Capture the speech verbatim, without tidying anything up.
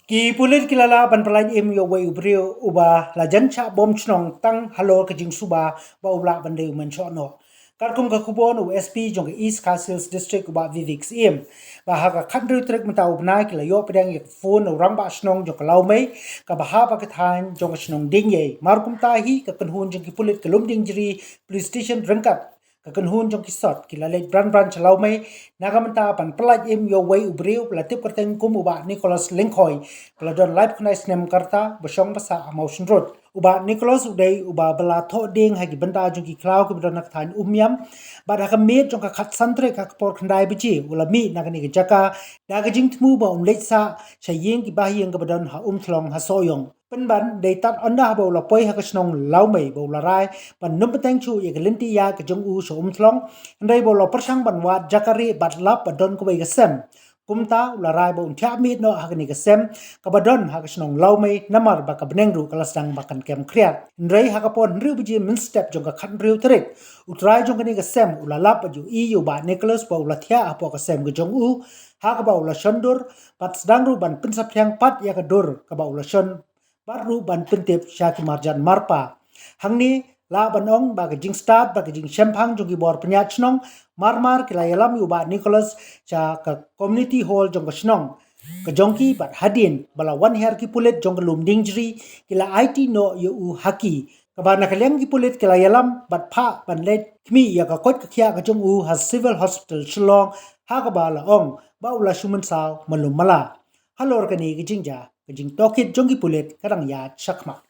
Ki pulit ki la lah ban pyllait im ïa uwei u briew uba la jan shah bom shnong tang halor ka jingsuba ba u lah ban dei u menshoh noh. Katkum ka khubor na u S P jong ka East Khasi Hills District u Bah Vivek Syiem, ba ha ka khathynriew tarik mynta u bnai ki la ïoh pdiang ïa ka phone na u rangbah shnong jong ka Lawmei, kaba hap ha ka thaiñ jong ka shnong Diengiei. Mar kumta hi ka kynhun jong ki pulit ka Lumdiengjri Police Station ryngkat ka kynhun jong ki sot ki la leit bran bran sha Lawmei na ka bynta ban pyllait im ïa uwei u briew ba la tip kyrteng kum u Bah Nicholas Lyngkhoi, ba la don laiphew khyndai snem ka rta, ba shong ba sah ha Mawshynrut. U Bah Nicholas u dei uba ba la thoh dieng ha ki bynta jong ki khlaw kiba don ha ka thaiñ Umiam, bad ha ka miet jong ka khatsan tarik ha ka por khyndai baje u la mih na kane ka jaka da ka jingthmu ba un leit sah sha ïing ki bahaïing kaba don ha Umthlong ha Sohiong. Pynban dei tad ynda haba u la poi ha ka shnong Lawmei ba u la rai ban nym bteng shuh ïa ka lynti ïaid ka jong u sha Umthlong, hynrei ba u la pyrshang ban wad jaka rieh bad lap ba don kawei ka sem. Kumta u la rai ba un thiah miet noh ha kane ka sem kaba don ha ka shnong Lawmei, namar ba ka bneng ruh ka la sdang ba kan kem khriat. Hynrei ha ka por hynriew baje mynstep jong ka khathynriew tarik, u trai jong kane ka sem u la lap bad ïohi ïa u Bah Nicholas ba u la thiah hapoh ka sem ka jong u, ha kaba u la shon dur bad sdang ruh ban pynsaphriang pat ïa ka dur kaba u la shon, bad ruh ban pyntip sha ki marjan marpa. Hangne lah ban ong ba ka jingstad bad ka jingshemphang jong ki bor pynïaid shnong mar mar ki la ïalam ïa u Bah Nicholas sha ka community hall jong ka shnong ka jong ki, bad hadien ba la wan hiar ki pulit jong ka Lumdiengjri ki la aiti noh ïa u ha ki, kaba na ka liang ki pulit ki la ïalam bad phah ban leit khmih ïa ka koit ka khiah ka jong u ha Civil Hospital Shillong, ha kaba la ong ba u la shu mynsaw malu mala. Halor kane ka jingjia, ka jingtohkit jong ki pulit ka dang ïaid shakhmat.